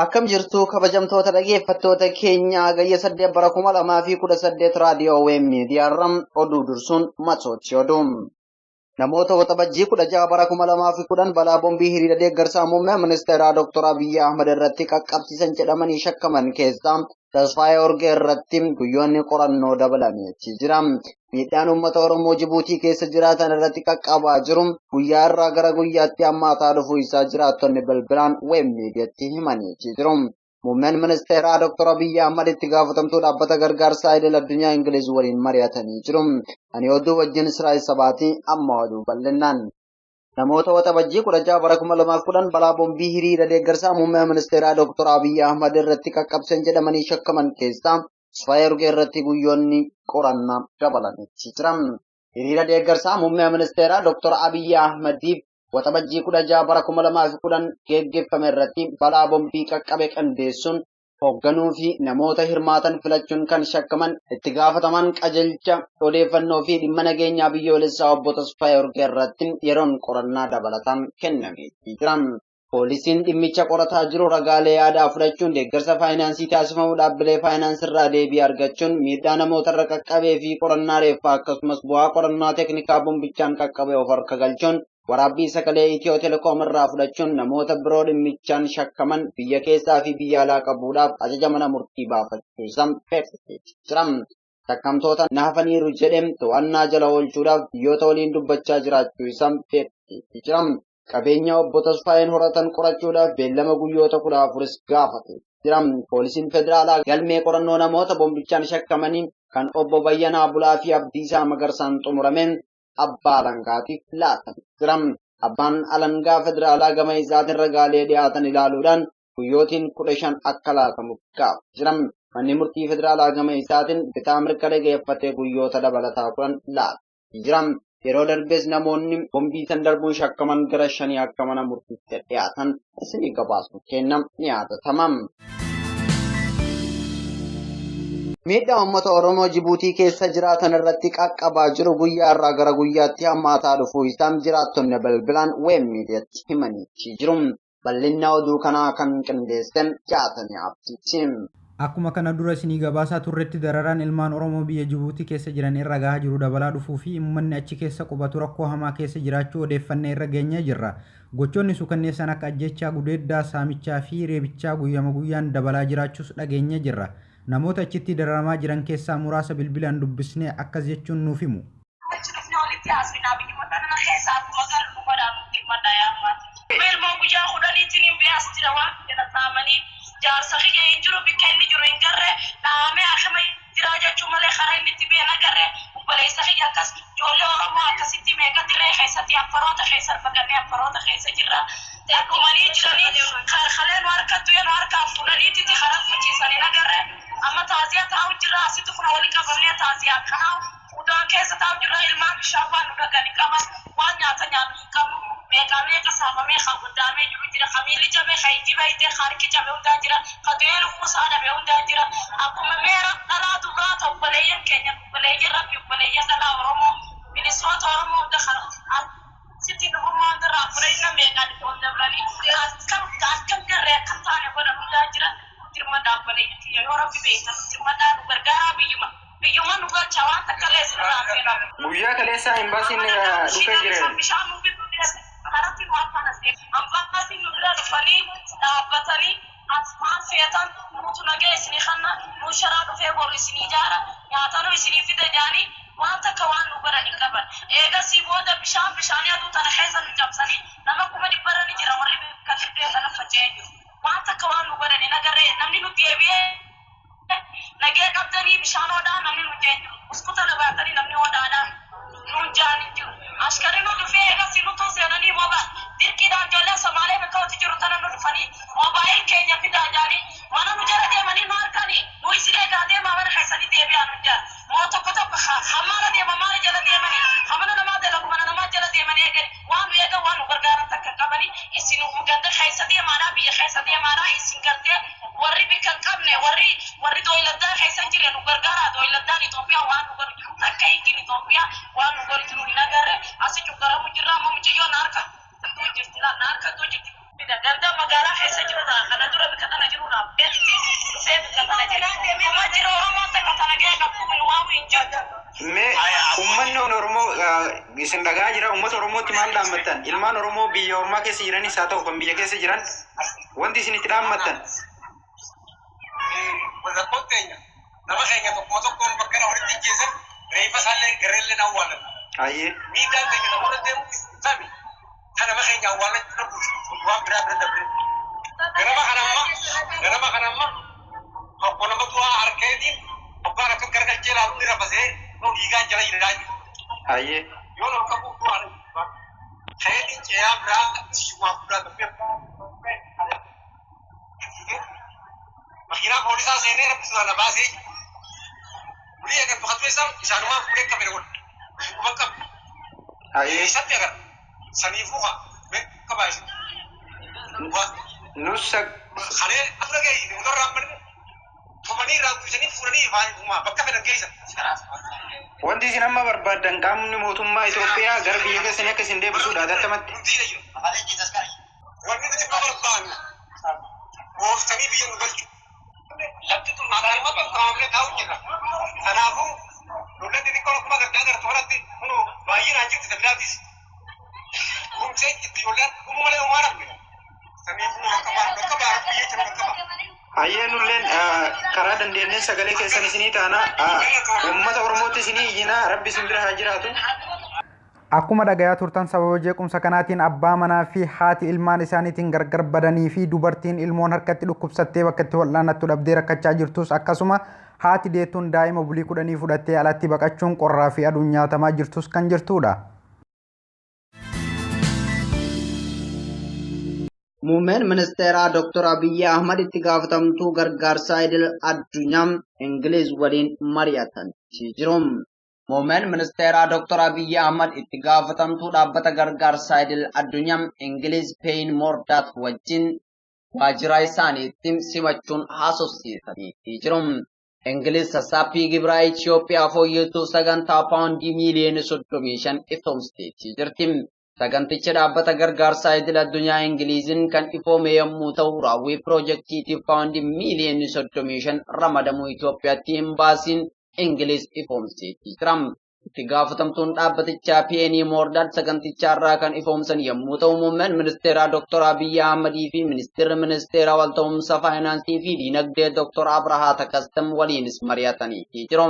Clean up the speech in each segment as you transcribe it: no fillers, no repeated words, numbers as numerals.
Akkam jirtu kabajamtoota dhaggeeffattoota keenya Hagayya 8 bara 2018 raadiyoo WM miidiyaarra oduu dursuun matootti oduu. Namoota Waxabajjii 16 bara 2010 balaa bombii hiriira deeggarsaa muummee ministeeraa Dr. Abiyyi Ahmad irratti qaqqabsiisan jedhamanii shakkaman keessaa Tasfaayee Horgee irratti guyyoonni qorannoo dabalameetii jira. Miidhaan uummata Oromoo Jibuutii keessa jiraatan irratti qaqqabaa jiru guyyaa irraa gara guyyaatti hammaataa dhufuu isaa jiraattonni bilbilaan WM miidiyaatti himaniitii jiru. Muummeen ministeeraa Dr. Abiyyi Ahmad itti gaafatamtuu dhaabbata gargaarsaa idil addunyaa Ingiliz waliin mari'atanii jiru. Ani oduu wajjin Israa'el Sabaatii amma oduu bal'innaan. Namoota Waxabajjii 16 bara 2010 balaa bombii hiriira deeggarsaa muummee ministeeraa Dr. Abiyyi Ahmad irratti qaqqabsan jedhamanii shakkaman keessaa Tasfaayee Urgee irratti guyyoonni qorannaa dabalanitti jira. Hiriira deeggarsaa muummee ministeeraa Dr. Abiyyi Ahmadiif Waxabajjii 16 bara 2010 geggeeffame irratti balaa bombii qaqqabe qindeessuun hoogganuu fi namoota hirmaatan filachuun kan shakkaman itti gaafataman qajeelcha odeeffannoo fi dhimma nageenyaa biyyoolessaa obbo Tasfaayee Urgee irratti yeroon qorannaa dabalataan kennamee jira. Poolisiin dhimmicha qorataa jiru ragaalee yaadaa fudhachuun deeggarsa faayinaansii taasifamu dhaabbilee faayinaansii irraa deebii argachuun miidhaa namoota irra qaqqabee fi qorannaa reeffaa akkasumas bu'aa qorannaa teeknikaa bombichaan qaqqabe of harka galchuun waraabbii sagalee Itiyoo Telekoom irraa fudhachuun namoota biroo dhimmichaan shakkaman biyya keessaa fi biyya alaa qabuudhaaf ajaja mana murtii baafachuu isaa beeksisee jira. Shakkamtoota naafaniiru jedhee to'annaa jala oolchuudhaaf biyyoota waliin dubbachaa jiraachuu isaa beeksisee jira. Qabeenya obbo Tasfaayeen horatan qorachuudhaaf beellama guyyoota 14 gaafate jira. Poolisiin federaalaa galmee qorannoo namoota bombichaan shakkamanii kan obbo Bayyanaa Bulaa fi Abdiisaa Magarsaan xumurameen abbaa alangaatiif laatame jira. Abbaan alangaa federaalaa gama isaatiin ragaalee dhiyaatan ilaaluudhaan guyyootiin 15 akka laatamu gaafate jira. Manni murtii federaalaa gama isaatiin bitaa mirga dhageeffatee guyyoota dabalataa 10 laate jira. Yeroo darbees namoonni bombii san darbuun shakkaman gara 5 akka mana murtiitti dhiyaatan isinii gabaasuun kenna ni yaadatama. Miidhaa uummata Oromoo Jibuutii keessa jiraatan irratti qaqqabaa jiru guyyaa irraa gara guyyaatti hammaataa dhufuu isaan jiraattonni bilbilaan WM miidiyaatti himanii jiru. Bal'inna oduu kanaa kan qindeessan Jaatanii Abdiiti. Akkuma kana dura isinii gabaasaa turretti dararaan ilmaan Oromoo biyya Jibuutii keessa jiran irra gahaa jiru dabalaa dhufuu fi uummanni achi keessa qubatu rakkoo hamaa keessa jiraachuu odeeffannee irra geenyee jirra. Gochoonni suukanneessaan akka ajjechaa, gudeeddaa, saamichaa fi reebichaa guyyama guyyaan dabalaa jiraachuus dhageenyee jirra. Namoota achitti dararamaa jiran keessaa muraasa bilbilaan dubbisnee akkas jechuun nuuf himu. Achi dhufnee walitti haasofnaa biyyuma tana keessa akkuma galu nu godhaa nutti himadha yaa ammaati. Ilmoo guyyaa 10tiin hin beekas jira waan jedha saamanii jaarsa kiyya hin jiru bikka inni jiru hin garre dhahamee akima jira jechuu malee karaa inni itti bee nagarre obboleessa kiyya akkas ijoollee Oromoo akkasitti meeqa dirree keessatti affaroota keessa baqannee affaroota keessa jirra. Dhumanii jiranii kalee nu harkattu nu harkaa fuudhaniititi karaa fuchiisanii nagarre amma taaziyaa taa'u jirra asitti kun waliin qabamnee taaziyaa kanaa udaan keessa taa'u jirra ilmaan bishaan waan nu dhagani qaban waan nyaata nyaannu hin qabnu meeqa meeqa saamamee kan guddaamee jiru jira kan miilli cabee kan ijji baay'ee harki cabee hundaa jira kan du'ee lubbuu isaa dhabee hundaa jira akkuma meera dhalaa duraa ta'u obboleeyyan keenya obboleeyyan rabbi obboleeyyan dhalaa Oromoo Minisoota Oromoo hunda kan sitti dhufummaa hundarraa fudhannaa meeqaan itti ol dabranii akkam akkam garree akkam taane godhan hundaa jira dirma dhaabbalee yoo rabbi beektan dirma nu gargaaraa biyyuma biyyuma nu galcha waan takka illee isinirraa feena. Guyyaa kaleessaa imbaasiin dhufee jira. Bishaan nu bitu karatti nu afaan ambaasiin nu bira dhufanii dhaabbatanii maal feetan nutu nagee isinii kanna nu sharaa dhufee boru isinii ijaara nyaatanu isinii fida jaanii waan takka waan nu godhan hin qaban. Eegasii booda bishaan bishaanii aduu tana keessa nu cabsanii nama 100,000 ni jira warri bakka dirree tana faca'ee jiru. Waan takka waan nu godhan hin agarree namni nu deebi'ee nagee qabdanii bishaan hodhaa namni nu jeen jiru. Uskuta labaatanii namni hodhaadhaa nuun jaan hin jiru. Ashkari nu dhufee eegasii nutu seenanii mooba dirqiidhaan ijoollee Somaalee bakka hojii jiru tana nu dhufanii moobaayil keenya fidaa jaanii mana nu jala deemanii nu harkanii nu isin eegaa deemaa mana keessanii deebi'aa nu jaan. Moo tokko tokko hamaara deema maara jala deemanii hamana namaa dalagu mana namaa jala deemanii eegani waan nu eegan waan nu gargaaran takka qabanii isin ganda keessa deemaadhaa biyya keessa deemaadhaa isin gartee warri bikka hin qabne warri warri dooyladdaa keessa hin jirre nu gargaaraa dooyladdaan Itoophiyaa waan nu godhu jiru takka hiikin Itoophiyaa waan nu godhu jiru hin agarre asi cuggaramu jirra amma mucayyoo na harka jirti na harka jirti. fida. Ganda magaalaa keessa jiru ta'a. Kana dura bika tana jiru naaf dhufee bika tana jira. Kuma jira Oromoon takka tana gahee qabdu hin waamu hin jirtu. Mee uummanni Oromoo isin dhagaa jira. Uummata Oromootti maal dhaammattan? Ilmaan Oromoo biyya ormaa keessa jiranis haa ta'u kan biyya keessa jiran wanti isin itti dhaammattan. Rakkoon teenya nama keenya tokko tokkoon bakka walitti ijjeessan reeffa isaallee gareellee awwaalan. Ayyee. Miidhaan keenya namoota deemu sami kan nama keenya awwaalan waan biraa bira dabre. Ganama kana amma ganama kana amma tokko nama du'aa harkeetiin hoggaan akka garagalchee ilaalu ni rafasee nu dhiigaa jala jiraa jiru. Ayyee. Yoo nama qabu du'aa keetiin ce'aa biraa waa guddaa darbee makiinaa poolisaa seenee rabbi suudhaan baasee bulii eegan bakka isaa isaanumaan fuudhee qabee godhe. Kuma qabu. Ayyee. Eessatti agarra? Saniifuu haa. Beekaa isin. Nus Kalee afura gahee utarraa manni tumanii irraa guutisanii fuudhanii bakka fedhan geessan. Wanti isin amma barbaaddan qaamni mootummaa Itoophiyaa gara biyya keessanii akka isin deebisuudha adattamatti. Wanni nuti barbaannu gooftanii biyya nu galchu. Lafti tun maqaan qaamne taa'u jira. Kanaafuu lolleen xixiqqoon akkuma gargaa gartuu kanatti kunoo baay'inaan jirti dabilaatis. Gumsee jirti ijoolleen dhumuu malee homaa dhabne. Saniifuu bakka bakka baara biyya jiru bakka baara. Hayyee nulleen karaa dandeenyeen sagalee keessan isinii taana uummata Oromootti isinii iyyinaa rabbi isin bira haa jiraatu. Akkuma dhagayaa turtan sababa jeequmsa kanaatiin abbaa manaa fi haati ilmaan isaaniitiin gargar badanii fi dubartiin ilmoon harkatti dhukkubsattee bakka itti wal'aanattu dhabdee rakkachaa jirtus akkasuma haati deettuun daa'ima bulii 10 fudhattee alatti baqachuun qorraa fi aduun nyaatamaa jirtus kan jirtudha. Muummeen ministeeraa Dr. Abiyyi Ahmad itti gaafatamtuu gargaarsaa idil addunyaa Ingiliz waliin mari'atanii jiru. Muummeen ministeeraa Dr. Abiyyi Ahmad itti gaafatamtuu dhaabbata gargaarsaa idil addunyaa Ingiliz Peeyin Moordaat wajjin waajjira isaaniitti simachuun haasofsiisanii jiru. Ingiliz sassaabbii gibiraa Itoophiyaa fooyyessuuf sagantaa paawundii miiliyoona 35 ifoomsiteetii jirti. Sagantichi dhaabbata gargaarsaa idil addunyaa Ingiliiziin kan ifoome yommuu ta'u raawwii piroojeektiitiif paawundii miiliyoona 35 ramadamuu Itoophiyaatti imbaasiin Ingiliz ifoomseetii jira. Itti gaafatamtuun dhaabbatichaa Peenii Moordaat saganticharraa kan ifoomsan yommuu ta'u muummeen ministeeraa Dr. Abiyyi Ahmadii fi ministeerri ministeera walta'umsa faayinaansii fi diinagdee Dr. Abrahaa Takastam waliinis mari'atanii jiru.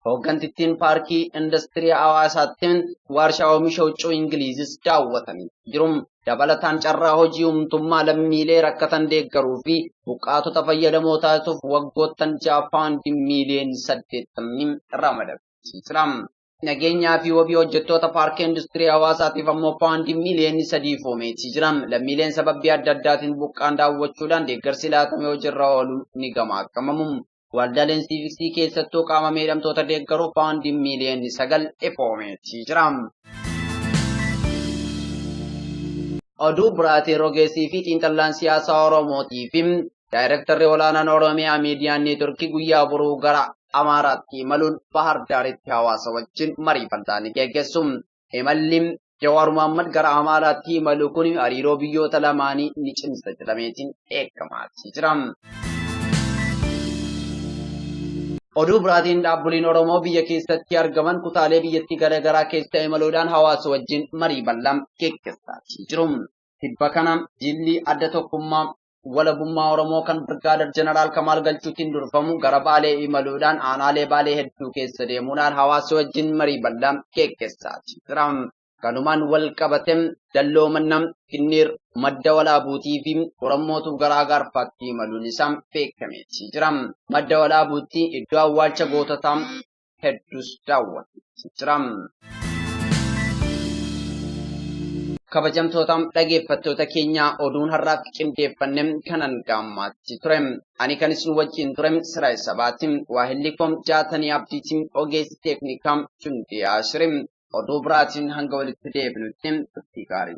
Hooggantittiin paarkii industirii Hawaasaatti warshaa oomisha huccuu Ingiliizis daawwatanii jiru. Dabalataan carraa hojii uumtummaa lammiilee rakkatan deeggaruu fi buqqaatota fayyadamoo taasisuuf waggoottan 6 paawundii miiliyoona 80 ramadamee jira. Nageenyaa fi wabii hojjettoota paarkii industirii Hawaasaatiif ammoo paawundii miiliyoona 3 foomeetii jira. Lammiileen sababii adda addaatiin buqqaan daawwachuudhaan deeggarsi laatamee hojiirra oolu ni gamaagamamu. Waldaaleen siiviksii keessattuu qaama miidhamtoota deeggaruuf paawundii miiliyoona 9 ifoomeetii jira. Oduu biraatiin rogeessii fi xiinxallaan siyaasaa Oromootii fi daayirektarri olaanaan Oromiyaa Miidiyaa Neetworkii guyyaa boruu gara Amaaraatti imaluun Bahar Daaritti hawaasa wajjin marii bal'aa ni geggeessu. Imalli Jawaar Mohammad gara Amaaraatti imalu kun hariiroo biyyoota lamaanii ni cimsa jedhameetiin eegamaa jira. Oduu biraatiin dhaabbileen Oromoo biyya keessatti argaman kutaalee biyyattii garaagaraa keessa imaluudhaan hawaasa wajjin marii bal'aa geggeessaa jiru. Tibba kana jilli adda tokkummaa walabummaa Oromoo kan Birgaader Jeneraal Kamaal Galchuutiin durfamu gara Baalee imaluudhaan aanaalee Baalee hedduu keessa deemuudhaan hawaasa wajjin marii bal'aa geggeessaa jira. Kanumaan wal qabate dalloo mannaa Ginniir madda walaabuutii fi Oromootu garaa gaarfaatti imaluun isaa beekamee jira. Madda walaabuutti iddoo awwaalcha goototaa hedduus daawwatee jira. Kabajamtoota dhaggeeffattoota keenyaa oduun har'aaf qindeeffanne kanan gaammaatti ture. Ani kan isin wajjin ture Siraa Sabaati. Waahilli koo Jaatanii Abdiitiin ogeessi teeknikaa Jundiyaa Shirim. Oduu biraatiin hanga walitti deebinutti turtii gaarii.